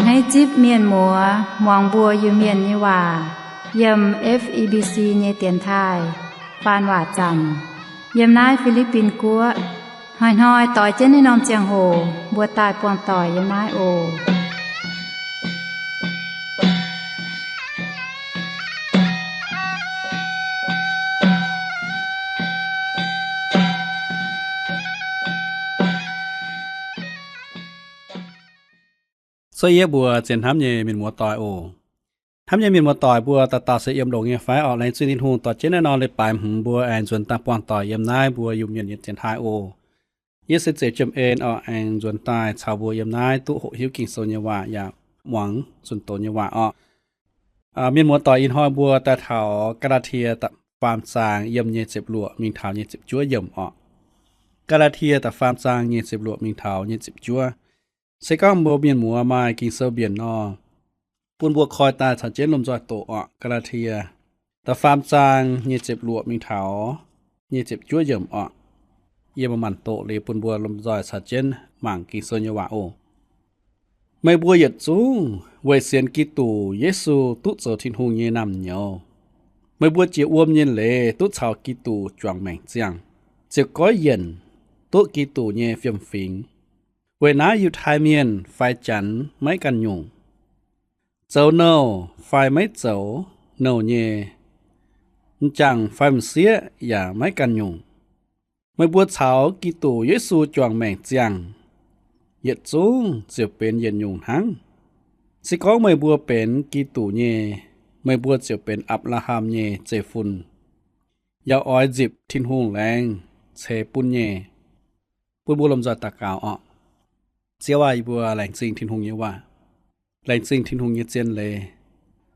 Naaiv zipv mienh muoz muangx mbuo Iu-Mienh nyei waac yiem F E B C nyei dienx taaih faan waac zaamc yiem naaiv Fi^li^bin Guoqv. Hnoi-hnoi doix jienv naaiv norm ziangh hoc mbuo daaih buangh doic yiem naaiv oc. Cuotv yie mbuo zien hnamv nyei mienh muoz-doic oc. Hnamv nyei mienh muoz-doic mbuo dauh dauh se yiem longx nyei fai orqc? Laengz zingh Tin-Hungh dorh jienv naaiv nor leiz-baaix hmz mbuo aengx nzuonx daaih buangh doic yiem naaiv mbuo Iu-Mienh nyei dienx taaih oc. Yie se Zeiv Jiem En orqc, aengx nzuonx daaih caux mbuo yiem naaiv duqv hoqc hiuv Ging-Sou nyei waac yaac muangx zunh doz nyei waac orqc. Mienh muoz-doic, ih hnoi mbuo daaih taux Gaa^laa^tie da'faam zaang yiem nyei ziepc luoqc mingh taux nyei ziepc juov yiemc orqc. Gaa^laa^tie da'faam zaang nyei ziepc luoqc mingh taux nyei ziepc juov. Se gorngv mbuo mienh muoz maaih Ging-Sou mbienc nor, bun mbuo koi daaih caux jienv lomh nzoih doqc orqc. Gaa^laa^tie da'faam zaang nyei ziepc luoqc mingh taux nyei ziepc juov yiemc orqc. Yie mbuo maanc doqc liuz bun mbuo lomh nzoih caux jienv mangc Ging-Sou nyei waac oc. Meih mbuo yietc zungv weic sienx Giduc Yesu duqv zoux Tin-Hungh nyei naamh nyouz. Meih mbuo jiex wuom nyei leiz duqv caux Giduc juangc maengc ziangh, ziouc goiv yienc duqv Giduc nyei fiem-fingx. Weic naaiv Yiutai Mienh fai Janx maiv ganh nyungc, zoux nouh fai maiv zoux nouh nyei, m'jangc fai m'sieqv yaac maiv ganh nyungc. Meih mbuo caux Giduc Yesu juangc maengc ziangh, yietc zungv ziouc benx yietc nyungc hnangv. Se gorngv meih mbuo benx Giduc nyei, meih mbuo ziouc benx Apc^laa^ham nyei zeiv-fun, yaac oix nzipc Tin-Hungh laengz ceix bun nyei. Bun mbuo lomh nzoih daux gaux orqc. Ziouv aac, yie mbuo laengz zingh Tin-Hungh nyei waac, laengz zingh Tin-Hungh nyei zien leiz,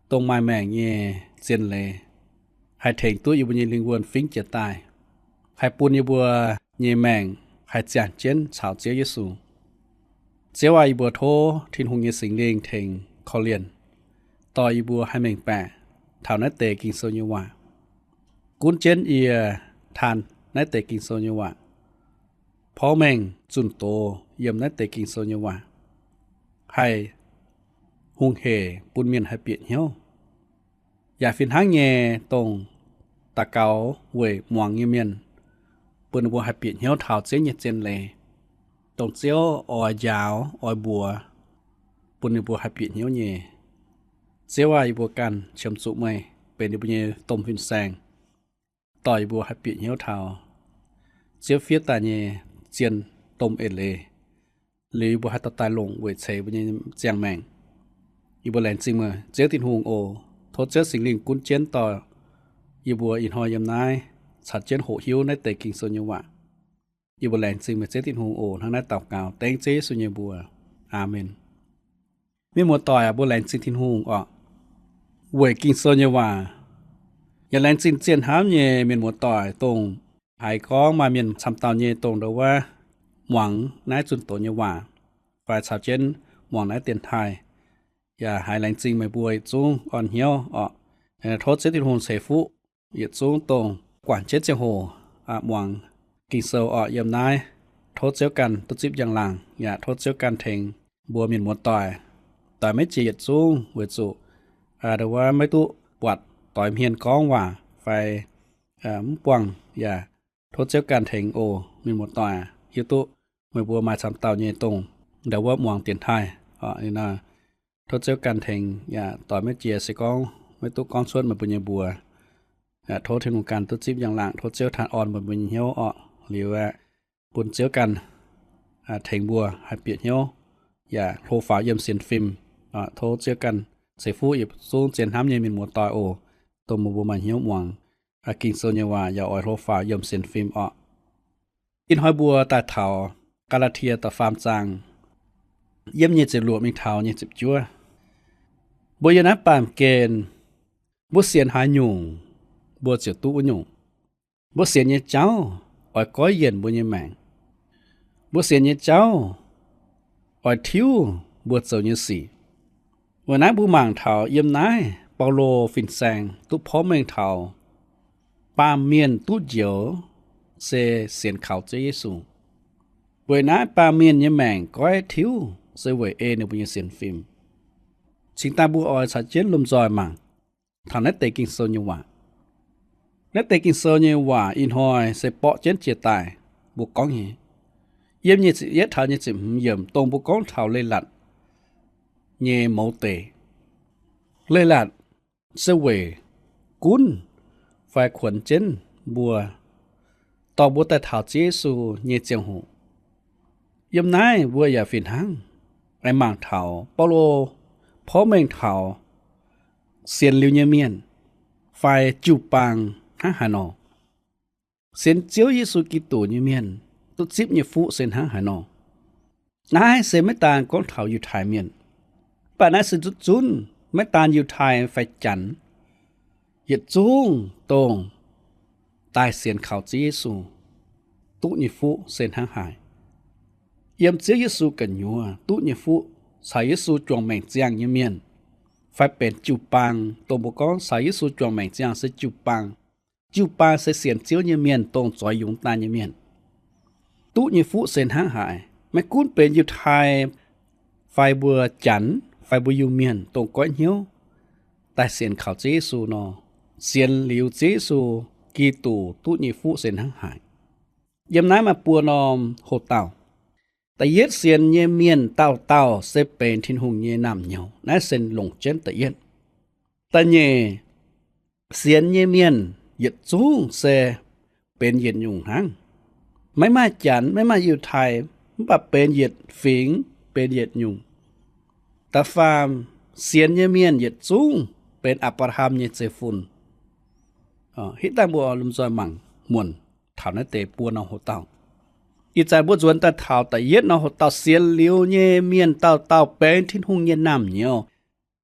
dongh maaih maengc nyei zien leiz, haih tengx duqv yie mbuo nyei lingh wuonh fingx jiex daaih, haih bun yie mbuo nyei maengc haih ziangh jienv caux Ziouv Yesu. Ziouv aac, yie mbuo tov Tin-Hungh nyei Singx Lingh tengx korv-lienh, dorh yie mbuo haih mengh baeqc taux naaiv deix Ging-Sou nyei waac. Gunv jienv yie taan naaiv deix Ging-Sou nyei waac, porv mengh zunh doz yiem naaiv deix Ging-Sou nyei waac, haih hungh hec bun mienh haih bieqc hnyouv. Yaac fih hnangv nyei, dongh daux gaux weic muangx nyei mienh, bun ninh mbuo haih bieqc hnyouv taux Ziouv nyei zien leiz, dongh Ziouv oix njaaux oix mbuox, bun ninh mbuo haih bieqc hnyouv nyei. Ziouv aac, yie mbuo ganh qiemx zuqc meih benx yie mbuo nyei domh fin-saeng, dorh yie mbuo haih bieqc hnyouv taux Ziouv fiev daaih nyei zien domh eix leiz, liuz yie mbuo haih dorh daaih longc weic ceix mbuo nyei ziangh maengc. Yie mbuo laengz zingh meih, Ziouv Tin-Hungh oc. Tov Ziouv Singx Lingh gunv jienv dorh yie mbuo ih hnoi yiem naaiv caux jienv hoqc hiuv naaiv deix Ging-Sou nyei waac. Yie mbuo laengz zingh meih, Ziouv Tin-Hungh oc. Hnangv naaiv daux gaux dengv Ziouv Yesu nyei mbuox. Aamen. Mienh muoz-doic aac, mbuo laengz zingh Tin-Hungh orqc, weic Ging-Sou nyei waac, yaac laengz zingh zien hnamv nyei mienh muoz-doic, dongh haiz gorngv maaih mienh camv dauh nyei dongh ndau wuov muangx naaiv zunh doz nyei waac fai caux jienv muangx naaiv dienx taaih. Yaac haiz laengz zingh meih mbuo yietc zungv orn hnyouv orqc. Tov Ziouv Tin-Hungh ceix fuqv yietc zungv dongh guangc jienv ziangh hoc muangx Ging-Sou orqc yiem naaiv. Tov Ziouv ganh duqv zipv njang-laangc, yaac tov Ziouv ganh tengx mbuo mienh muoz-doic, doix maiv jiex yietc zungv weic zuqc ndau wuov maiv duqv buatc doix hmien gorngv waac fai mv buangh. Yaac tov Ziouv ganh tengx oc. Mienh muoz-doic, hiuv duqv meih mbuo maaih camv dauh nyei dongh ndau wuov muangx dienx taaih. Tov Ziouv ganh tengx, yaac doix maiv jiex se gorngv maiv duqv gorngv cuotv meih mbuo nyei mbuox. Tov Tin-Hungh ganh duqv zipv njang-laangc. Tov Ziouv taan orn meih mbuo nyei hnyouv orqc. Liuz aeqv, bun Ziouv ganh tengx mbuo haih bieqc hnyouv yaac hlo faaux yiem sienx fim. Tov Ziouv ganh ceix fuqv yietc zungv zien hnamv nyei mienh muoz-doic oc, dongh meih mbuo maaih hnyouv muangx Ging-Sou nyei waac yaac oix hlo faaux yiem sienx fim orqc. Ih hnoi mbuo daaih taux Gaa^laa^tie da'faam zaang, yiem nyei ziepc luoqc mingh taux nyei ziepc juov. Mbuo yiem naaiv baamh gen, mbuo sienx haaix nyungc, mbuo ziouc duqv wuov nyungc. Mbuo sienx nyei jauv oix goiv yienc mbuo nyei maengc. Mbuo sienx nyei jauv oix tiuv mbuo zoux nyei sic. Weic naaiv mbuo mangc taux yiem naaiv Baulo fin-saeng duqv porv mengh taux baamh mienh duqv njoux se sienx kaux Ziouv Yesu. Weic naaiv baamh mienh nyei maengc goiv tiuv se weic ei ninh mbuo nyei sienx fim. Cingx daaih mbuo oix caux jienv lomh nzoih mangc taux naaiv deix Ging-Sou nyei waac. Naaiv deix Ging-Sou nyei waac ih hnoi se borqv jienv jiex daaih mbuo gorngv nyei. Yiem nyic ziepc yietv taux nyic ziepc hmz yiemc dongh mbuo gorngv taux leiz-latc nyei mouz deix. Leiz-latc se weic gunv fai kuonx jienv mbuo, dorh mbuo daaih taux Ziouv Yesu nyei ziangh hoc. Yiem naaiv mbuo yaac fih hnangv oix mangc taux Baulo porv mengh taux sienx liuz nyei mienh fai jiu-baang hnangv haaix nor. Sienx Ziouv Yesu Giduc nyei mienh duqv zipv nyei fuqv se hnangv haaix nor. Naaiv se maiv daan gorngv taux Yiutai Mienh, mv baac naaiv se zunv zunv maiv daan Yiutai fai Janx, yietc zungv dongh daaih sienx kaux Ziouv Yesu duqv nyei fuqv se hnangv haaix. Yiem Ziouv Yesu gu'nyuoz duqv nyei fuqv caux Yesu juangc maengc ziangh nyei mienh, fai benx jiu-baang, dongh mbuo gorngv caux Yesu juangc maengc ziangh se jiu-baang. Jiu-baang se sienx Ziouv nyei mienh dongh zoix yungz daaih nyei mienh. Duqv nyei fuqv se hnangv haaix. Maiv gunv benx Yiutai fai mbuo Janx fai mbuo Iu-Mienh dongh goiv hnyouv daaih sienx kaux Ziouv Yesu nor, sienx liuz Ziouv Yesu Giduc duqv nyei fuqv se hnangv haaix. Yiem naaiv maaih buo norm hoc-dauh. Da'yietv sienx nyei mienh dauh dauh se benx Tin-Hungh nyei naamh nyouz. Naaiv se longc jienv da'yietv. Da'nyeic, sienx nyei mienh yietc zungv se benx yietc nyungc hnangv. Maiv maaih Janx, maiv maaih Yiutai, mv baac benx yietc fingx, benx yietc nyungc. Da'faam, sienx nyei mienh yietc zungv benx Apc^laa^ham nyei zeiv-fun. Hitv daaih mbuo lomh nzoih mangc muonc taux naaiv deix buo norm hoc-dauh. Ih zanc mbuo nzuonx daaih taux da'yietv norm hoc-dauh, sienx liuz nyei mienh dauh dauh benx Tin-Hungh nyei naamh nyouz.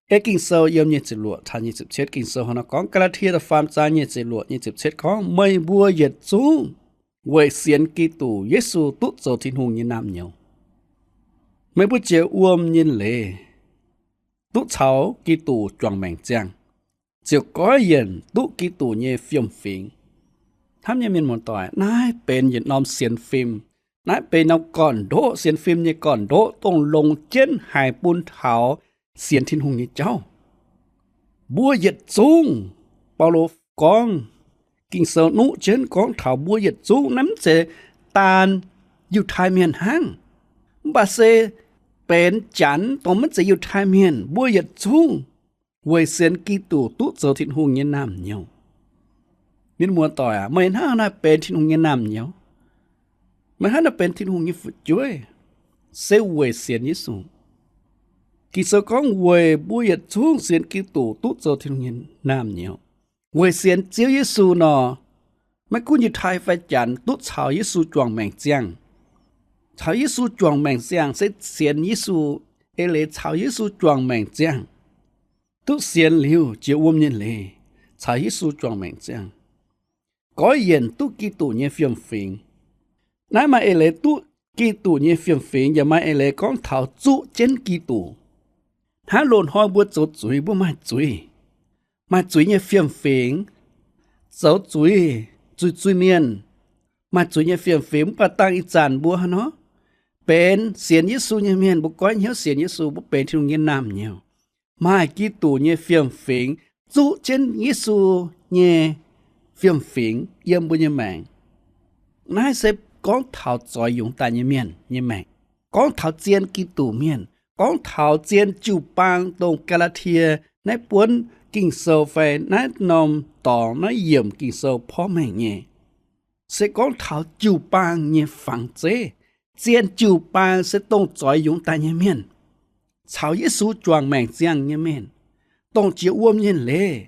Ei Ging-Sou yiem nyic ziepc luoqc taux nyic ziepc cietv Ging-Sou hnangv nor gorngv, Gaa^laa^tie da'faam zaang nyic ziepc luoqc nyic ziepc cietv gorngv, Meih mbuo yietc zungv weic sienx Giduc Yesu duqv zoux Tin-Hungh nyei naamh nyouz. Meih mbuo jiex wuom nyei leiz duqv caux Giduc juangc maengc ziangh, ziouc goiv yienc duqv Giduc nyei fiem-fingx. Hnamv nyei mienh muoz-doic, naaiv benx yietc norm sienx fim. Naaiv benx norm gorn-ndoqv, sienx fim nyei gorn-ndoqv, dongh longc jienv haic bun taux sienx Tin-Hungh nyei jauv. Mbuo yietc zungv, Baulo gorngv, Ging-Sou nuqv jienv gorngv taux mbuo yietc zungv, naaiv mv zeiz daan Yiutai Mienh hnangv, mv baac se benx Janx, dongh maiv zeiz Yiutai Mienh, mbuo yietc zungv weic sienx Giduc duqv zoux Tin-Hungh nyei naamh nyouz. Mienh muoz-doic aac, meih hnangv naaiv benx Tin-Hungh nyei naamh nyouz. Meih hnangv naaiv benx Tin-Hungh nyei fu'jueiv, se weic sienx Yesu. Ging-Sou gorngv weic mbuo yietc zungv sienx Giduc duqv zoux Tin-Hungh nyei naamh nyouz. Weic sienx Ziouv Yesu nor, maiv gunv Yiutai fai Janx duqv caux Yesu juangc maengc ziangh. Caux Yesu juangc maengc ziangh se sienx Yesu, eix leiz caux Yesu juangc maengc ziangh. Duqv sienx liuz jiex wuom nyei leiz caux Yesu juangc maengc ziangh, goiv yienc duqv Giduc nyei fiem-fingx. Naaiv maaih eix leiz duqv Giduc nyei fiem-fingx, yaac maaih eix leiz gorngv taux zuqv jienv Giduc. Hnangv loz-hnoi mbuo zoux zuiz, mbuo maaih zuiz, maaih zuiz nyei fiem-fingx, zoux zuiz, zuiz-zuiz-mienh, maaih zuiz nyei fiem-fingx. Mv baac dangh ih zanc mbuo hnangv nor benx sienx Yesu nyei mienh, mbuo goiv hnyouv sienx Yesu, mbuo benx Tin-Hungh nyei naamh nyouz, maaih Giduc nyei fiem-fingx, zuqv jienv Yesu nyei fiem-fingx yiem mbuo nyei maengc. Naaiv se gorngv taux zoix yungz daaih nyei mienh nyei maengc. Gorngv taux zien Giduc mienh, gorngv taux zien jiu-baang dongh Gaa^laa^tie naaiv buonv Ging-Sou fai naaiv norm dorngx naaiv yiemc Ging-Sou porv mengh nyei, se gorngv taux jiu-baang nyei fangx zeiv. Zien jiu-baang se dongh zoix yungz daaih nyei mienh, caux Yesu juangc maengc ziangh nyei mienh, dongh jiex wuom nyei leiz,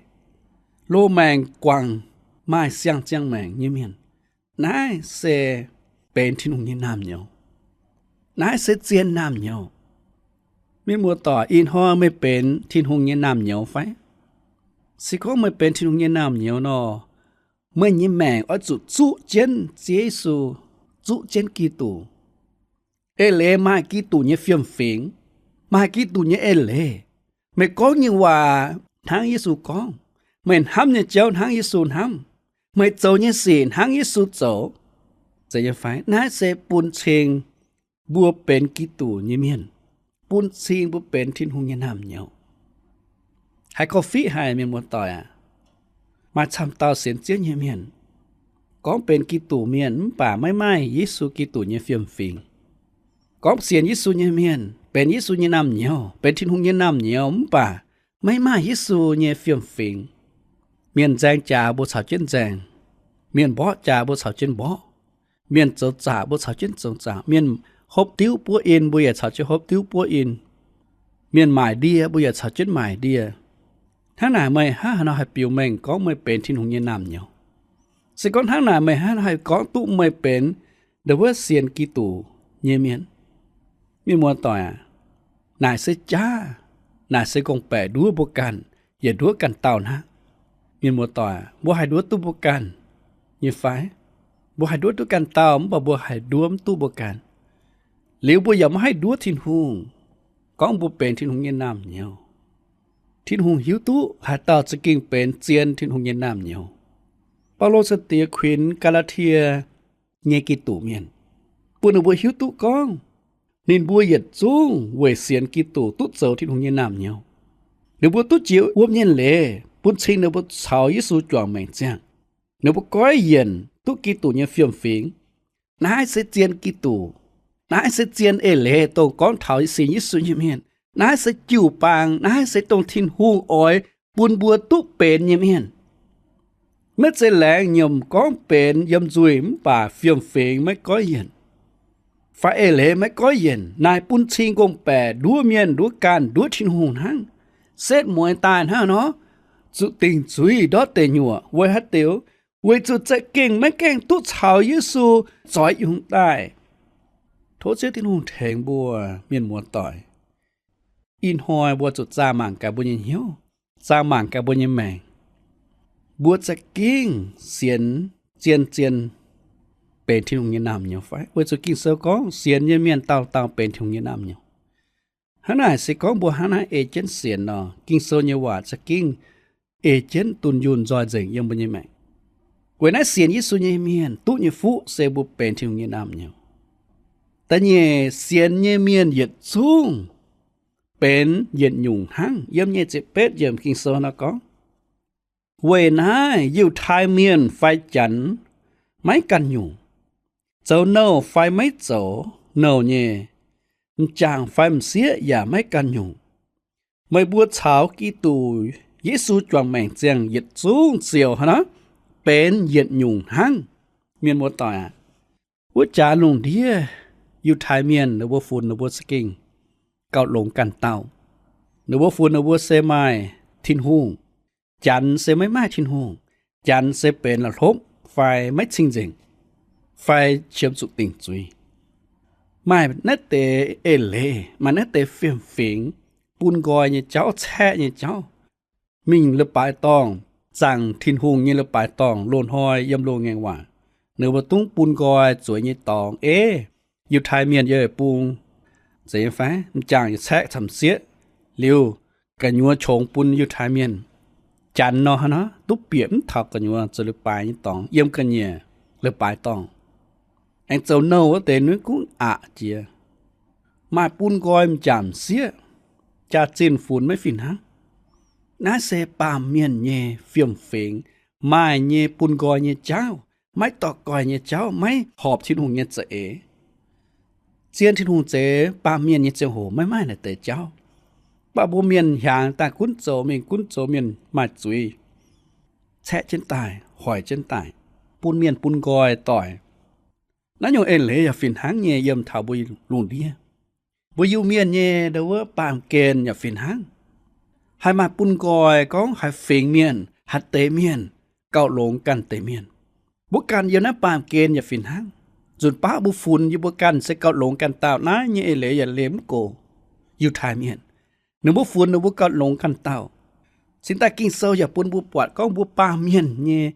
loz-maengc guangc, maaih siang-ziangh maengc nyei mienh. Naaiv se benx Tin-Hungh nyei naamh nyouz. Naaiv se zien naamh nyouz. Mienh muoz-doic, ih hnoi meih benx Tin-Hungh nyei naamh nyouz fai? Se gorngv meih benx Tin-Hungh nyei naamh nyouz nor, meih nyei maengc oix zuqc zuqv jienv Ziouv Yesu, zuqv jienv Giduc. Eix leiz maaih Giduc nyei fiem-fingx, maaih Giduc nyei eix leiz. Meih gorngv nyei waac hnangv Yesu gorngv, meih hnamv nyei jauv hnangv Yesu hnamv, meih zoux nyei sic hnangv Yesu zoux, zeiz nyei fai? Naaiv se bun cing mbuo benx Giduc nyei mienh, bun cing mbuo benx Tin-Hungh nyei naamh nyouz. Haiz gorngv fiqv haic, mienh muoz-doic aac. Maaih camv dauh sienx Ziouv nyei mienh gorngv benx Giduc mienh mv baac maiv maaih Yesu Giduc nyei fiem-fingx. Gorngv sienx Yesu nyei mienh, benx Yesu nyei naamh nyouz, benx Tin-Hungh nyei naamh nyouz mv baac maiv maaih Yesu nyei fiem-fingx. Mienh nzaeng jaax mbuo caux jienv nzaeng, mienh mborqv jaax mbuo caux jienv mborqv, mienh zoux zaqc mbuo caux jienv zoux zaqc, mienh hopv diuv buov in mbuo yaac caux jienv hopv diuv buov in, mienh maaic ndie mbuo yaac caux jienv maaic ndie. Hnangv naaic meih hnangv haaix nor haih biux mengh gorngv meih benx Tin-Hungh nyei naamh nyouz? Se gorngv hnangv naaic meih hnangv haaix nor haih gorngv duqv meih benx ndau wuov sienx Giduc nyei mienh? Mienh muoz-doic aac, naaic se jaav, naaic se gorngv-baeqc nduov mbuo ganh, yaac nduov ganh dauh hnangv. Mienh muoz-doic aac, mbuo haih nduov duqv mbuo ganh nyei fai? Mbuo haih nduov duqv ganh dauh mv baac mbuo haih nduov mv duqv mbuo ganh. Liuz mbuo yaac maiv haih nduov Tin-Hungh gorngv mbuo benx Tin-Hungh nyei naamh nyouz. Tin-Hungh hiuv duqv haaix dauh za'gengh benx zien Tin-Hungh nyei naamh nyouz. Baulo sai-diex kuinx Gaa^laa^tie nyei Giduc mienh, bun ninh mbuo hiuv duqv gorngv ninh mbuo yietc zungv weic sienx Giduc duqv zoux Tin-Hungh nyei naamh nyouz. Ninh mbuo duqv jiex wuom nyei leiz bun cing ninh mbuo caux Yesu juangc maengc ziangh. Ninh mbuo goiv yienc duqv Giduc nyei fiem-fingx. Naaiv se zien Giduc. Naaiv se zien eix leiz dongh gorngv taux sienx Yesu nyei mienh. Naaiv se jiu-baang, naaiv se dongh Tin-Hungh oix bun mbuo duqv benx nyei mienh. Maiv zeiz laengz nyiemc gorngv benx yiem nzuih mv baac fiem-fingx maiv goiv yienc, fai eix leiz maiv goiv yienc. Naaic bun cing gorngv-baeqc nduov mienh, nduov ganh, nduov Tin-Hungh hnangv. Setv mueiz daaih hnangv nor, zuqc dingc zuiz ndortv deic nyuoqc weic haaix diuc? Weic zuqc za'gengh maiv gaengh duqv caux Yesu zoix yungz daaih. Tov Ziouv Tin-Hungh tengx mbuo mienh muoz-doic. Ih hnoi mbuo zuqc zaah mangc gaax mbuo nyei hnyouv, zaah mangc gaax mbuo nyei maengc. Mbuo za'gengh sienx zien-zien benx Tin-Hungh nyei naamh nyouz fai? Weic zuqc Ging-Sou gorngv sienx nyei mienh dauh dauh benx Tin-Hungh nyei naamh nyouz. Hnangv naaic se gorngv mbuo hnangv naaiv ei jienv sienx nor, Ging-Sou nyei waac za'gengh ei jienv dunh yunh nzoih nzengc yiem mbuo nyei maengc. Weic naaiv sienx Yesu nyei mienh duqv nyei fuqv se mbuo benx Tin-Hungh nyei naamh nyouz. Da'nyeic, sienx nyei mienh yietc zungv benx yietc nyungc hnangv. Yiem nyic ziepc betv yiemc Ging-Sou nor gorngv, weic naaiv Yiutai Mienh fai Janx maiv ganh nyungc, zoux nouh fai maiv zoux nouh nyei, m'jangc fai m'sieqv yaac maiv ganh nyungc. Meih mbuo caux Giduc Yesu juangc maengc ziangh yietc zungv ziouc hnangv naaiv benx yietc nyungc hnangv. Mienh muoz-doic aac, wuov jaax lungh ndiev Yiutai Mienh ninh mbuo funx ninh mbuo za'gengh gauh longx ganh dauh. Ninh mbuo funx ninh mbuo se maaih Tin-Hungh. Janx se maiv maaih Tin-Hungh. Janx se benx la'hlopv fai maiv cing-nzengc, fai qiemx zuqc dingc zuiz. Maaih naaiv deix eix leiz, maaih naaiv deix fiem-fingx, bun nqoi nyei jauv, caeqv nyei jauv, mingh leiz-baaix dorngh, zaangc Tin-Hungh nyei leiz-baaix dorngh, loz-hnoi yiem loz-ngaengc waac. Ninh mbuo dungv bun nqoi zueiz nyei dorngx. Ei, Yiutai Mienh yiem bung, zeiz nyei fai? M'jangc yaac caeqv camv sieqv. Liuz, gu'nyuoz qongx bun Yiutai Mienh. Janx nor hnangv nor, duqv bieqc mv taux gu'nyuoz zoux leiz-baaix nyei dorngx, yiem ga'nyiec leiz-baaix dorngh. Aengx zoux nouh wuov deix nunv gunv aqc jiex. Maaih bun nqoi m'jangc m'sieqv, jaax-zinh funx maiv fih hnangv. Naaiv se baamh mienh nyei fiem-fingx, maaih nyei bun nqoi nyei jauv, maiv dorh goih nyei jauv, maiv horpc Tin-Hungh nyei za'eix. Zien Tin-Hungh zeix baamh mienh nyei ziangh hoc maiv maaih naaiv deix jauv. Mv baac mbuo mienh hiaangx daaih gunv zoux mingh, gunv zoux mienh maaih zuiz, caeqv jienv daaih, hoic jienv daaih, bun mienh bun nqoi doic. Naaiv nyungc eix leiz yaac fih hnangv nyei yiem taux mbuo lungh ndiev. Mbuo Iu-Mienh nyei ndau wuov baamh gen yaac fih hnangv. Haih maaih bun nqoi gorngv haih fingx mienh, haih deix mienh, gauh longx ganh deix mienh. Mbuo ganh yiem naaiv baamh gen yaac fih hnangv. Nzunc baav mbuo funx yie mbuo ganh se gauh longx ganh dauh, naaiv nyei eix leiz yaac leih mv gox Yiutai Mienh. Ninh mbuo funx ninh mbuo gauh longx ganh dauh. Cingx daaih Ging-Sou yaac bun mbuo buatc gorngv mbuo baamh mienh nyei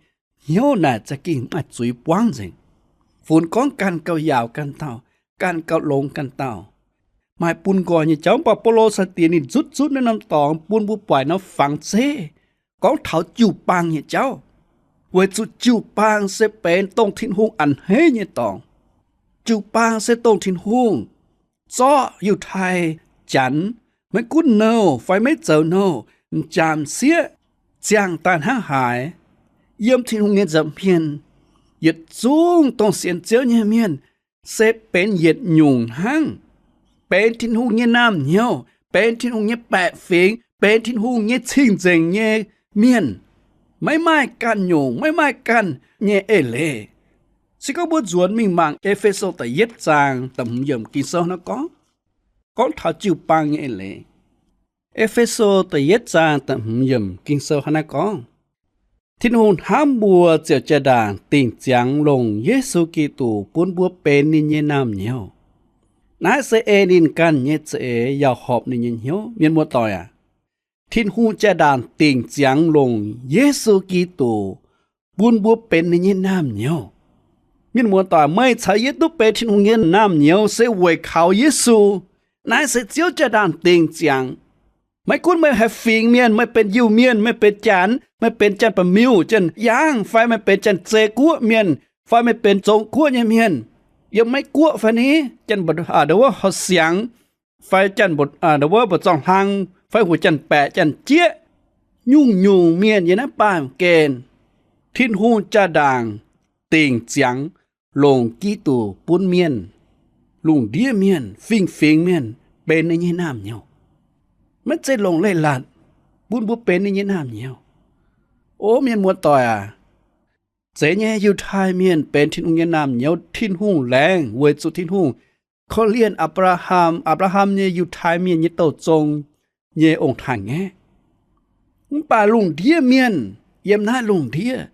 hnyouv naaic za'gengh maaih zuiz buangv nzengc. Funx gorngv ganh gauh yaauc ganh dauh, ganh gauh longx ganh dauh, maaih bun nqoi nyei jauv. Mv baac Baulo sai-diex ninh nzutv zutv naaiv norm dorngx bun mbuo buatc nor fangx zeiv gorngv taux jiu-baang nyei jauv, weic zuqc jiu-baang se benx dongh Tin-Hungh a'hneiv nyei dorngx. Jiu-baang se dongh Tin-Hungh zorqv Yiutai, Janx, maiv gunv nouh fai maiv zoux nouh, m'jangc m'sieqv ziangh daaih hnangv haaix, yiem Tin-Hungh nyei nza'hmien yietc zungv dongh sienx Ziouv nyei mienh se benx yietc nyungc hnangv, benx Tin-Hungh nyei naamh nyouz, benx Tin-Hungh nyei baeqc fingx, benx Tin-Hungh nyei cing-nzengc nyei mienh, maiv maaih ganh nyungc, maiv maaih ganh nyei eix leiz. Se gorngv mbuo nzuonx mingh mangc E^fe^so da'yietv zaang da'hmz yiemc Ging-Sou naaiv gorngv, gorngv taux jiu-baang nyei eix leiz. E^fe^so da'yietv zaang da'hmz yiemc Ging-Sou hnangv naaiv gorngv, Tin-Hungh hnamv mbuo ziouc jaa-ndaangc dingc ziangx longc Yesu Giduc bun mbuo benx ninh nyei naamh nyouz. Naaiv se ei ninh ganh nyei za'eix yaac horpc ninh nyei hnyouv. Mienh muoz-doic aac, Tin-Hungh jaa-ndaangc dingc ziangx longc Yesu Giduc bun mbuo benx ninh nyei naamh nyouz. Mienh muoz-doic, meih caux yie duqv benx Tin-Hungh nyei naamh nyouz se weic kaux Yesu. Naaiv se Ziouv jaa-ndaangc dingc ziangx. Maiv gunv meih haih fingx mienh, meih benx Iu-Mienh, meih benx Janx, meih benx Janx-Ba'miuh, Janx-Yaangv, fai meih benx Janx-Zei Guoqv mienh, fai meih benx Zong Guoqv nyei mienh, yiem Meiv Guoqv fai ni, Janx-, aa, wuov horqc siangx, fai Janx-, aa, wuov mbu'zorng-hlang, fai huoqc Janx-Baeqc, Janx-Jieqv, nyungc-nyungc mienh yiem naaiv baamh gen, Tin-Hungh jaa-ndaangc dingc ziangx longc Giduc bun mienh, lungh ndiev mienh, fingx-fingx mienh benx ninh nyei naamh nyouz. Maiv zeiz longc leiz-latc bun mbuo benx ninh nyei naamh nyouz. O mienh muoz-doic aac, zeiz nyei Yiutai Mienh benx Tin-Hungh nyei naamh nyouz, Tin-Hungh laengz weic zuqc Tin-Hungh korv-lienh Apc^laa^ham, Apc^laa^ham nyei Yiutai Mienh nyei douh zong nyei ong-taaix-ngaeqv. Mv baac lungh ndiev mienh yiem naaiv lungh ndiev,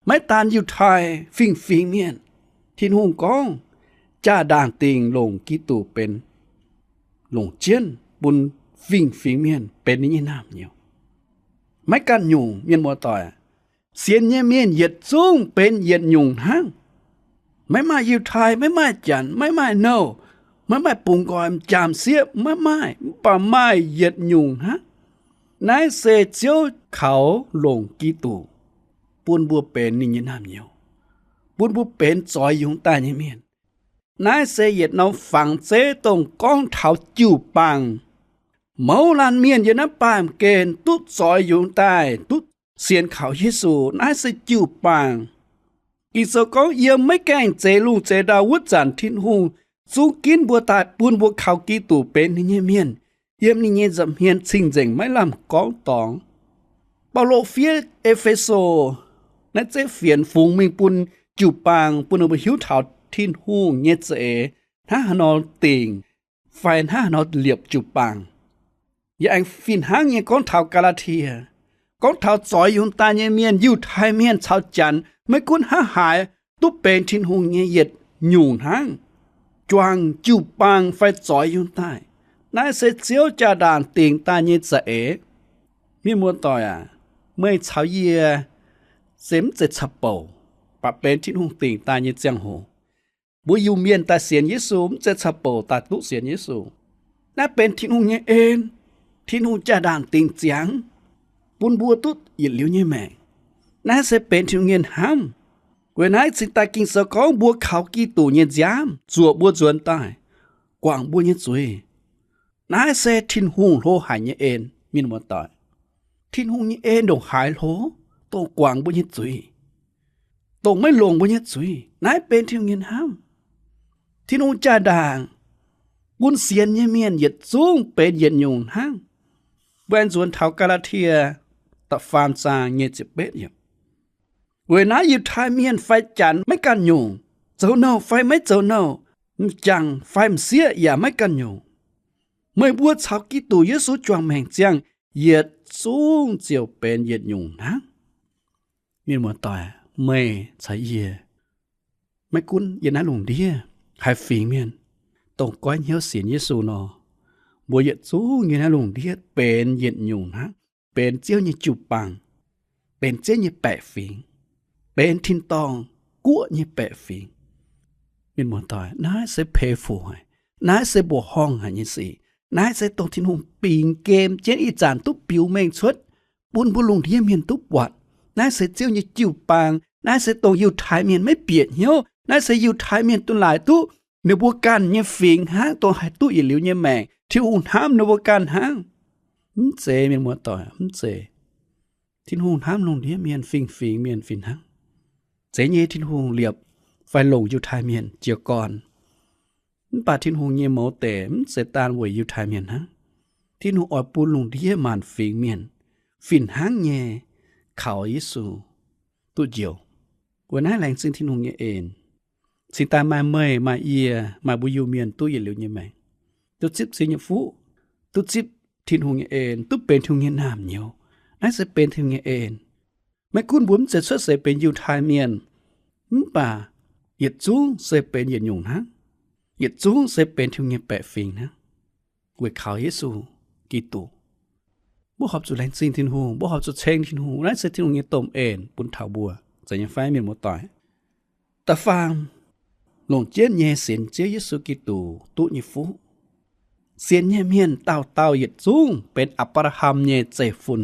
maiv daan Yiutai, fingx-fingx mienh, Tin-Hungh gorngv jaa-ndaangc dingc longc Giduc benx, longc jienv bun fingx-fingx mienh benx ninh nyei naamh nyouz. Maiv ganh nyungc, mienh muoz-doic, sienx nyei mienh yietc zungv benx yietc nyungc hnangv. Maiv maaih Yiutai, maiv maaih Janx, maiv maaih nouh, maiv maaih bungx nqoi, m'jangc m'sieqv, maiv maaih, mv baac maaih yietc nyungc hnangv. Naaiv se Ziouv kaux longc Giduc bun mbuo benx ninh nyei naamh nyouz, bun mbuo benx zoix yungz daaih nyei mienh. Naaiv se yietc norm fangx zeiv dongh gorngv taux jiu-baang. Mouz laanh mienh yiem naaiv baamh gen duqv zoix yungz daaih, duqv sienx kaux Yesu, naaiv se jiu-baang. Ging-Sou gorngv yiem maiv gaengh zeix lungh zeix ndau wuov zanc Tin-Hungh zungv ginv mbuo daaih bun mbuo kaux Giduc benx ninh nyei mienh, yiem ninh nyei nza'hmien cing-nzengc maiv lamh gorngv dorngx. Baulo fiev E^fe^so naaiv zeiv fienx fungx mingh bun jiu-baang, bun ninh mbuo hiuv taux Tin-Hungh nyei za'eix hnangv haaix nor dingc fai hnangv haaix nor liepc jiu-baang. Yaac aengx fih hnangv nyei gorngv taux Gaa^laa^tie, gorngv taux zoix yungz daaih nyei mienh, Yiutai Mienh caux Janx, maiv gunv hnangv haaix, duqv benx Tin-Hungh nyei yietc nyungc hnangv, juangc jiu-baang fai zoix yungz daaih. Naaiv se Ziouv jaa-ndaangc dingc daaih nyei za'eix. Mienh muoz-doic aac, meih caux yie se mv zeiz ca'bouc, baac benx Tin-Hungh dingc daaih nyei ziangh hoc. Mbuo Iu-Mienh daaih sienx Yesu mv zeiz ca'bouc daaih duqv sienx Yesu. Naaiv benx Tin-Hungh nyei en. Tin-Hungh jaa-ndaangc dingc ziangx bun mbuo duqv yietc liuz nyei maengc. Naaiv se benx Tin-Hungh nyei hnamv. Weic naaiv cingx daaih Ging-Sou gorngv mbuo kaux Giduc nyei nziaamv zuoqc mbuo nzuonx daaih, guangc mbuo nyei zuiz. Naaiv se Tin-Hungh hlo haic nyei en, mienh muoz-doic. Tin-Hungh nyei en ndongc haaix hlo, dongh guangc mbuo nyei zuiz, dongh maiv longc mbuo nyei zuiz. Naaiv benx Tin-Hungh nyei hnamv. Tin-Hungh jaa-ndaangc bun sienx nyei mienh yietc zungv benx yietc nyungc hnangv. Mbuo aengx nzuonx taux Gaa^laa^tie da'faam zaang nyei ziepc betv yiemc. Weic naaiv Yiutai Mienh fai Janx maiv ganh nyungc, zoux nouh fai maiv zoux nouh, m'jangc fai m'sieqv yaac maiv ganh nyungc, meih mbuo caux Giduc Yesu juangc maengc ziangh, yietc zungv ziouc benx yietc nyungc hnangv. Mienh muoz-doic, meih caux yie, maiv gunv yiem naaiv lungh ndiev haaix fingx mienh, dongh goiv hnyouv sienx Yesu nor, mbuo yietc zungv yiem naaiv lungh ndiev benx yietc nyungc hnangv, benx Ziouv nyei jiu-baang, benx Ziouv nyei baeqc fingx, benx tin-dorngh guoqv nyei baeqc fingx. Mienh muoz-doic, naaiv se peix fuc haic. Naaiv se mbuoqc horngh haic nyei sic. Naaiv se dongh Tin-Hungh bingx gem jienv ih zanc duqv biux mengh cuotv bun mbuo lungh ndiev mienh duqv buatc. Naaiv se Ziouv nyei jiu-baang. Naaiv se dongh Yiutai Mienh maiv bieqc hnyouv. Naaiv se Yiutai Mienh duqv laaic duqv ninh mbuo ganh nyei fingx hnangv, dongh haih duqv yietc liuz nyei maengc. Tin-Hungh hnamv ninh mbuo ganh hnangv. Mv zeiz, mienh muoz-doic, mv zeiz. Tin-Hungh hnamv lungh ndiev mienh, fingx-fingx mienh fih hnangv. Zeiz nyei Tin-Hungh liepc fai longc Yiutai Mienh jiez gorn. Mv baac Tin-Hungh nyei mouz deic mv zeiz daan weic Yiutai Mienh hnangv. Tin-Hungh oix bun lungh ndiev maanc fingx mienh fih hnangv nyei kaux Yesu duqv njoux. Weic naaiv laengz zingh Tin-Hungh nyei en, cingx daaih maaih meih, maaih yie, maaih mbuo Iu-Mienh duqv yietc liuz nyei maengc, duqv zipv Ziouv nyei fuqv, duqv zipv Tin-Hungh nyei en, duqv benx Tin-Hungh nyei naamh nyouz. Naaiv se benx Tin-Hungh nyei en. Maiv gunv mbuo mv zeiz cuotv seix benx Yiutai Mienh, mv baac yietc zungv se benx yietc nyungc hnangv. Yietc zungv se benx Tin-Hungh nyei baeqc fingx hnangv, weic kaux Yesu Giduc. Mbuo horpc zuqc laengz zingh Tin-Hungh, mbuo horpc zuqc ceng Tin-Hungh. Naaiv se Tin-Hungh nyei domh en bun taux mbuo. Zeiz nyei fai, mienh muoz-doic? Da'faam, longc jienv nyei sienx Ziouv Yesu Giduc duqv nyei fuqv. Sienx nyei mienh dauh dauh yietc zungv benx Apc^laa^ham nyei zeiv-fun.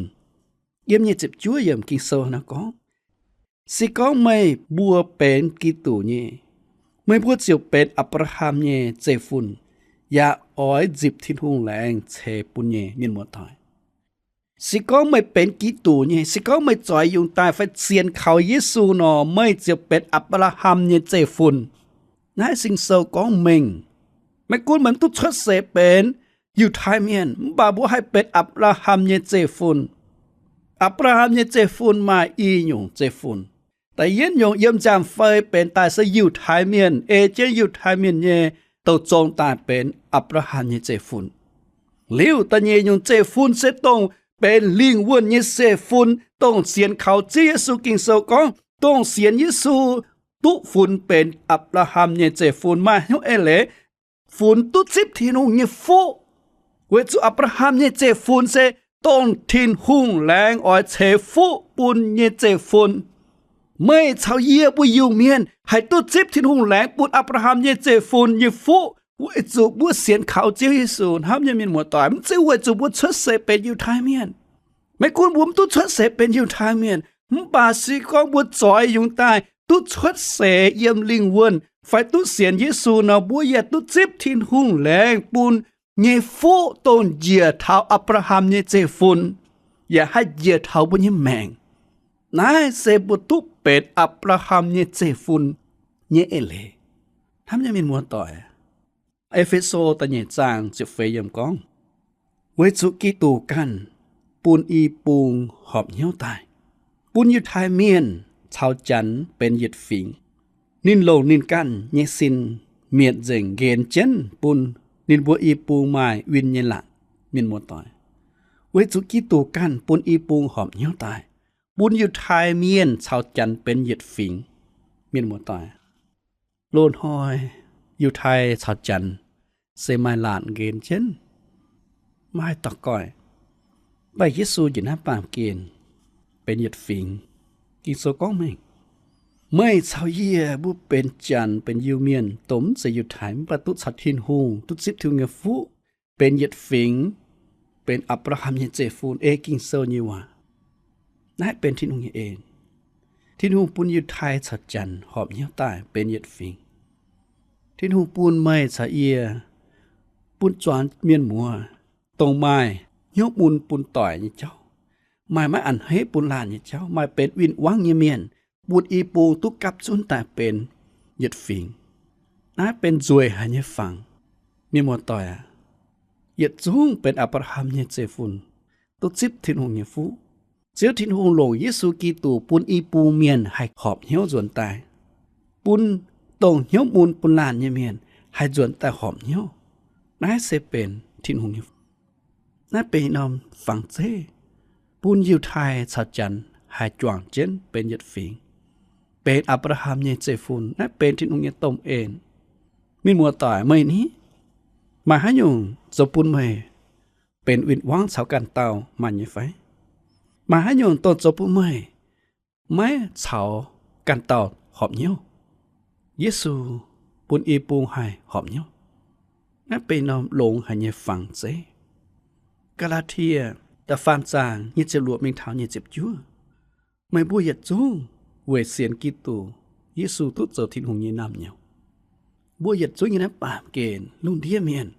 Yiem nyic ziepc juov yiemc Ging-Sou naaiv gorngv, Se gorngv meih mbuo benx Giduc nyei, meih mbuo ziouc benx Apc^laa^ham nyei zeiv-fun, yaac oix nzipc Tin-Hungh laengz ceix bun nyei. Mienh muoz-doic, se gorngv meih benx Giduc nyei, se gorngv meih zoix yungz daaih fai sienx kaux Yesu nor, meih ziouc benx Apc^laa^ham nyei zeiv-fun. Naaiv Sing-Sou gorngv mengh. Maiv gunv meih mv duqv cuotv seix benx Yiutai Mienh, mv baac mbuo haih benx Apc^laa^ham nyei zeiv-fun. Apc^laa^ham nyei zeiv-fun maaih i nyungc zeiv-fun. Da'yietv nyungc yiem nziaamv-fei benx daaih se Yiutai Mienh, ei jienv Yiutai Mienh nyei douh zong daaih benx Apc^laa^ham nyei zeiv-fun. Liuz da'nyeic nyungc zeiv-fun se dongh benx lingh wuonh nyei zeiv-fun, dongh sienx kaux Ziouv Yesu. Ging-Sou gorngv, dongh sienx Yesu duqv funx benx Apc^laa^ham nyei zeiv-fun. Maaih hnyouv eix leiz, funx duqv zipv Tin-Hungh nyei fuqv. Weic zuqc Apc^laa^ham nyei zeiv-fun se dongh Tin-Hungh laengz oix ceix fuqv bun nyei zeiv-fun. Meih caux yie mbuo Iu-Mienh haih duqv zipv Tin-Hungh laengz bun Apc^laa^ham nyei zeiv-fun nyei fuqv weic zuqc mbuo sienx kaux Ziouv Yesu. Hnamv nyei mienh muoz-doic, mv zeiz weic zuqc mbuo cuotv seix benx Yiutai Mienh. Maiv gunv mbuo mv duqv cuotv seix benx Yiutai Mienh, mv baac se gorngv mbuo zoix yungz daaih duqv cuotv seix yiem lingh wuonh fai duqv sienx Yesu nor, mbuo yaac duqv zipv Tin-Hungh laengz bun nyei fuqv, dongh njiec taux Apc^laa^ham nyei zeiv-fun, yaac haih njiec taux mbuo nyei maengc. Naaiv se mbuo duqv benx Apc^laa^ham nyei zeiv-fun nyei eix leiz. Hnamv nyei mienh muoz-doic, E^fe^so da'nyeic zaang ziepc feix yiemc gorngv, Weic zuqc Giduc ganh bun i bung horpc hnyouv daaih, bun Yiutai Mienh caux Janx benx yietc fingx. Ninh longc ninh ganh nyei sin mietc nzengc nqenx jienv bun ninh mbuo i bung maaih win nyei laatc. Mienh muoz-doic, weic zuqc Giduc ganh bun i bung horpc hnyouv daaih, bun Yiutai Mienh caux Janx benx yietc fingx. Mienh muoz-doic, loz-hnoi Yiutai caux Janx se maaih laatc nqenx jienv, maaih dauh goih. Mv baac Yesu njiec naaiv baamh gen benx yietc fingx. Ging-Sou gorngv mengh, meih caux yie mbuo benx Janx, benx Iu-Mienh, dongh mv zeiz Yiutai, mv baac duqv caux Tin-Hungh, duqv zipv Tin-Hungh nyei fuqv, benx yietc fingx, benx Apc^laa^ham nyei zeiv-fun, ei Ging-Sou nyei waac. Naaiv benx Tin-Hungh nyei en. Tin-Hungh bun Yiutai caux Janx horpc hnyouv daaih benx yietc fingx. Tin-Hungh bun meih caux yie, bun zuangx mienh muoz, dongh maaih hnyouv mun bun doic nyei jauv, maaih maiv a'hneiv bun laanh nyei jauv, maaih benx win-wangv nyei mienh, bun i bung duqv gapv zunv daaih benx yietc fingx. Naaiv benx nzueic haic nyei fangx. Mienh muoz-doic aac, yietc zungv benx Apc^laa^ham nyei zeiv-fun, duqv zipv Tin-Hungh nyei fuqv. Ziouv Tin-Hungh longc Yesu Giduc bun i bung mienh haih horpc hnyouv nzuonx daaih, bun dongh hnyouv mun bun laanh nyei mienh haih nzuonx daaih horpc hnyouv. Naaiv se benx Tin-Hungh nyei, naaiv benx norm fangx zeiv, bun Yiutai caux Janx haih juangc jienv benx yietc fingx, benx Apc^laa^ham nyei zeiv-fun. Naaiv benx Tin-Hungh nyei domh en. Mienh muoz-doic, meih ni, maaih haaix nyungc zoux bun meih benx win-wangv caux ganh dauh maaih nyei fai? Maaih haaix nyungc dongh zoux bun meih maiv caux ganh dauh horpc hnyouv? Yesu bun i bung haih horpc hnyouv. Naaiv benx norm longx haic nyei fangx zeiv. Gaa^laa^tie da'faam zaang nyic ziepc luoqc mingh taux nyic ziepc juov. Meih mbuo yietc zungv weic sienx Giduc Yesu duqv zoux Tin-Hungh nyei naamh nyouz. Mbuo yietc zungv nyei naaiv baamh gen lungh ndiev mienh,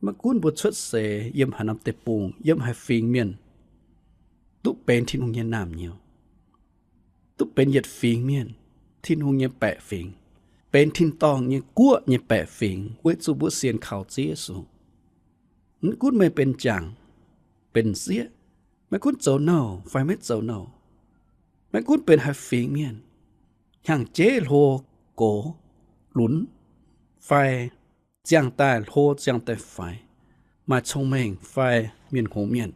Maiv gunv mbuo cuotv seix yiem haaix norm deic-bung, yiem haaix fingx mienh, duqv benx Tin-Hungh nyei naamh nyouz, duqv benx yietc fingx mienh, Tin-Hungh nyei baeqc fingx, benx tin-dorngh nyei guoqv nyei baeqc fingx, weic zuqc mbuo sienx kaux Ziouv Yesu. Maiv gunv meih benx jangc, benx sieqv, maiv gunv zoux nouh fai maiv zoux nouh, maiv gunv benx haaix fingx mienh, hnyangx-jeiv, hlo, gox, lunx, fai ziangh daaih hlo ziangh daaih faix, maaih cong-mengh fai mienh hngongx mienh,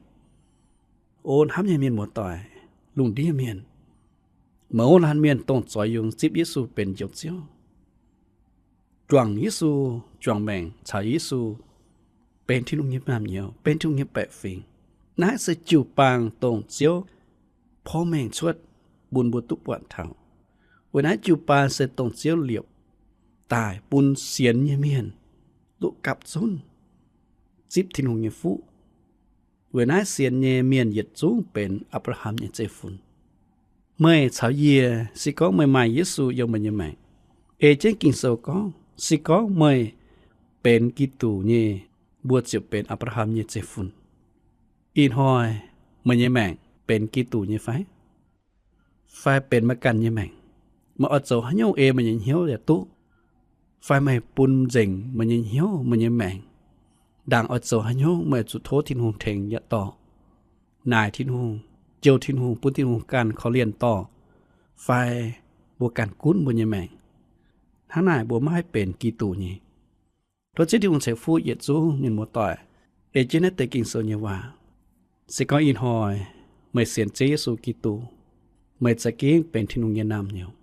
o hnamv nyei mienh muoz-doic, lungh ndiev mienh, mouz laanh mienh dongh zoux yungz zipv Yesu benx Njoux Ziouv, juangc Yesu, juangc maengc caux Yesu, benx Tin-Hungh nyei naamh nyouz, benx Tin-Hungh nyei baeqc fingx. Naaiv se jiu-baang dongh Ziouv porv mengh cuotv bun mbuo duqv buatc taux. Weic naaiv jiu-baang se dongh Ziouv liepc daaih bun sienx nyei mienh duqv gapv zunv zipv Tin-Hungh nyei fuqv. Weic naaiv sienx nyei mienh yietc zungv benx Apc^laa^ham nyei zeiv-fun. Meih caux yie, se gorngv meih maaih Yesu yiem meih nyei maengc, ei jienv Ging-Sou gorngv, se gorngv meih benx Giduc nyei, mbuo ziouc benx Apc^laa^ham nyei zeiv-fun. Ih hnoi meih nyei maengc benx Giduc nyei fai? Fai benx meih ganh nyei maengc? Meih oix zoux haaix nyungc ei meih nyei hnyouv yaac duqv? Fai meih bun nzengc meih nyei hnyouv, meih nyei maengc, ndaangc oix zoux haaix nyungc meih zuqc tov Tin-Hungh tengx yaac dorh, naaic Tin-Hungh, jouh Tin-Hungh, bun Tin-Hungh ganh korv-lienh dorh, fai mbuo ganh gunv mbuo nyei maengc? Hnangv naaic mbuo maiv haih benx Giduc nyei. Tov Ziouv Tin-Hungh ceix fuqv yietc zungv mienh muoz-doic ei jienv naaiv deix Ging-Sou nyei waac. Se gorngv ih hnoi meih sienx Ziouv Yesu Giduc, meih za'gengh benx Tin-Hungh nyei naamh nyouz.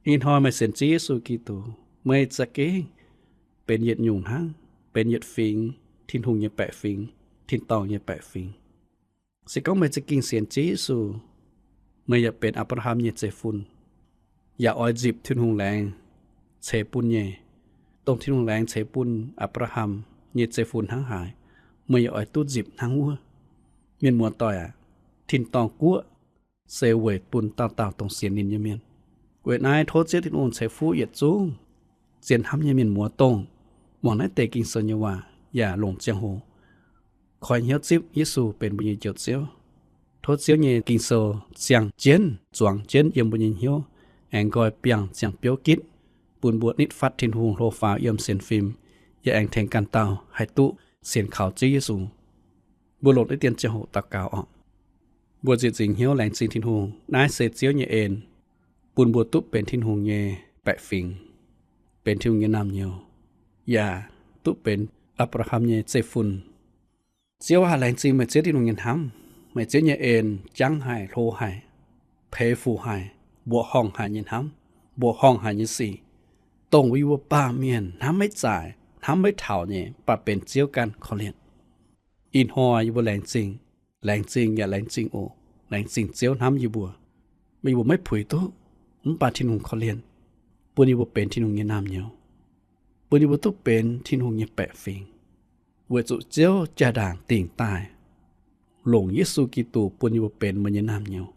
Ih hnoi meih sienx Ziouv Yesu Giduc, meih za'gengh benx yietc nyungc hnangv, benx yietc fingx, Tin-Hungh nyei baeqc fingx, tin-dorngh nyei baeqc fingx. Se gorngv meih za'gengh sienx Ziouv Yesu, meih yaac benx Apc^laa^ham nyei zeiv-fun, yaac oix nzipc Tin-Hungh laengz ceix bun nyei, dongh Tin-Hungh laengz ceix bun Apc^laa^ham nyei zeiv-fun hnangv haaix, meih yaac oix duqv nzipc hnangv wuov. Mienh muoz-doic aac, tin-dorngh guoqv se weic bun dauh dauh dongh sienx ninh nyei mienh. Weic naaiv tov Ziouv Tin-Hungh ceix fuqv yietc zungv zien hnamv nyei mienh muoz dongh muangx naaiv deix Ging-Sou nyei waac yaac longc ziangh hoc koi hnyouv zipv Yesu benx mbuo nyei Njoux Ziouv. Tov Ziouv nyei Ging-Sou ziangh jienv, zuangx jienv yiem mbuo nyei hnyouv, aengx nqoi biangh ziangh biouv gitv, bun mbuo nitv fatv Tin-Hungh hlo faaux yiem sienx fim, yaac aengx tengx ganh dauh haih duqv sienx kaux Ziouv Yesu. Mbuo longc naaiv dien ziangh hoc daux gaux orqc. Mbuo ziouc nzingc hnyouv laengz zingh Tin-Hungh. Naaiv se Ziouv nyei en, bun mbuo duqv benx Tin-Hungh nyei baeqc fingx, benx Tin-Hungh nyei naamh nyouz, yaac duqv benx Apc^laa^ham nyei zeiv-fun. Ziouv aac, laengz zingh meih Ziouv Tin-Hungh nyei hnamv, meih Ziouv nyei en jangv haic, hlo haic, peix fuc haic, mbuoqc horngh haic nyei hnamv, mbuoqc horngh haic nyei sic, dongh yie mbuo baamh mienh hnamv maiv zaaic, hnamv maiv taux nyei, mv baac benx Ziouv ganh korv-lienh. Ih hnoi yie mbuo laengz zingh, laengz zingh yaac laengz zingh oc. Laengz zingh Ziouv hnamv yie mbuo, meih yie mbuo maiv puix duqv, mv baac Tin-Hungh korv-lienh, bun yie mbuo benx Tin-Hungh nyei naamh nyouz, bun yie mbuo duqv benx Tin-Hungh nyei baeqc fingx, weic zuqc Ziouv jaa-ndaangc dingc daaih, longc Yesu Giduc bun yie mbuo benx meih nyei naamh nyouz.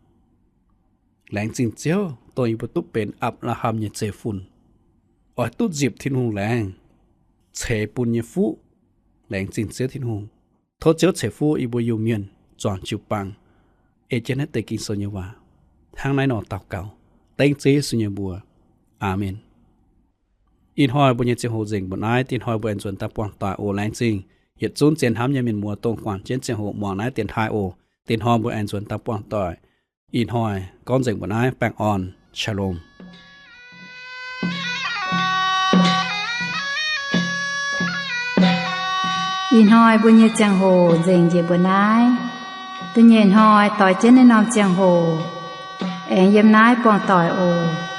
Laengz zingh Ziouv, dongh yie mbuo duqv benx Apc^laa^ham nyei zeiv-fun, oix duqv nzipc Tin-Hungh laengz ceix bun nyei fuqv. Laengz zingh Ziouv Tin-Hungh. Tov Ziouv ceix fuqv yie mbuo Iu-Mienh zuangx jiu-baang ei jienv naaiv deix Ging-Sou nyei waac. Hnangv naaiv nor daux gaux dengv Ziouv Yesu nyei mbuox. Aamen. Ih hnoi mbuo nyei ziangh hoc nzengc mbuo naaiv. Dinh hnoi mbuo aengx nzuonx daaih buangh doic oc. Laengz zingh yietc zungv zien hnamv nyei mienh muoz dongh guangc jienv ziangh hoc muangx naaiv dienx taaih oc. Dinh hnoi mbuo aengx nzuonx daaih buangh doic. Ih hnoi gorngv nzengc mbuo naaiv. Baengh orn. Shalom. Ih hnoi mbuo nyei ziangh hoc nzengc njiec mbuo naaiv. Da'nyeic hnoi doix jienv naaiv norm ziangh hoc aengx yiem naaiv buangh doic oc.